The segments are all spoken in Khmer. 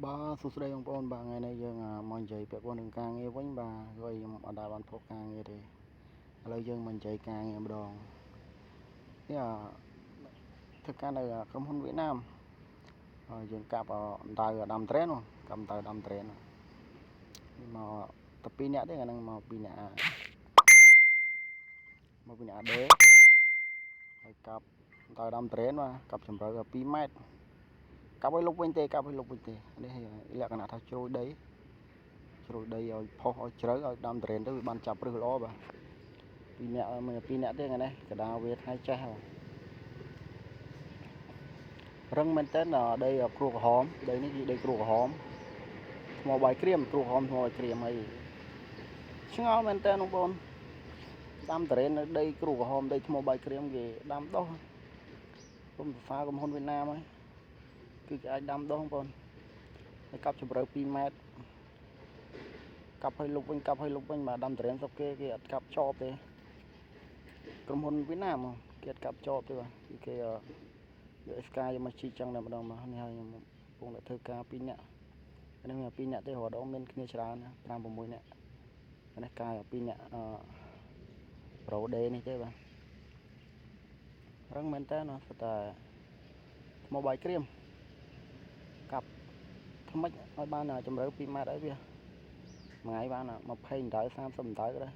បាទសួស្តីបងប្អូនបាទថ្ងៃនេះយើងមកនិយាយពាក់ព័ន្ធនឹងការងារវិញបាទហើយខ្ញុំអត់ដែលបានផុសការងារទេឥឡូវយើងមកនិយាយការងារម្ដងនេះធ្វើការនៅក្រុមហ៊ុនវៀតណាមយើងកាប់អណ្ដៅដាំត្រែនកាប់អណ្ដៅដាំត្រែននេះមកតែ2នាក់ទេអាហ្នឹងមក2នាក់មក2នាក់ដេហើយកាប់អណ្ដៅដាំត្រែនបាទកាប់ជម្រៅ2ម៉ែត្រកាប់ឲ្យលុបវិញទេកាប់ឲ្យលុបវិញទេនេះលក្ខណៈថាជ្រោយដីជ្រោយដីឲ្យផុសឲ្យជ្រៅឲ្យដាំត្រែនទៅវាបានចាប់ព្រឹសល្អបាទពីរនាក់មិនពីរនាក់ទេថ្ងៃនេះកដាវាថ្ងៃចេះបាទរឹងមែនតើដីគ្រួក្រហមដីនេះគឺដីគ្រួក្រហមថ្មបាយក្រៀមគ្រួក្រហមថ្មបាយក្រៀមហើយឆ្ងល់មែនតើបងប្អូនដាំត្រែននៅដីគ្រួក្រហមដីថ្មបាយក្រៀមគេដាំដុះគុំសរសើរក្រុមហ៊ុនវៀតណាមហើយគឺគេអាចដាំដុះបងប្អូនហើយកាប់ជម្រៅ2ម៉ែត្រកាប់ឲ្យលុបវិញកាប់ឲ្យលុបវិញបាទដាំត្រែនស្រុកគេគេអត់កាប់ចប់ទេក្រុមហ៊ុនវៀតណាមគេអត់កាប់ចប់ទេបាទគឺគេយកអេសកាយកមកជីកចឹងតែម្ដងបាទនេះហើយខ្ញុំកំពុងតែធ្វើការ2នាក់នេះមាន2នាក់ទេរហូតដល់មានគ្នាច្រើន5 6នាក់នេះកាយ2នាក់អឺប្រូដេនេះទេបាទរឹងមែនតើណាតែថ្មបាយក្រៀមកាប់ថ្មិចឲ្យបានជម្រៅ2ម៉ែត្រអីវាមួយថ្ងៃបាន20ដៅ30ដៅក៏ដែរ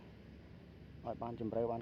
ឲ្យបានជម្រៅបាន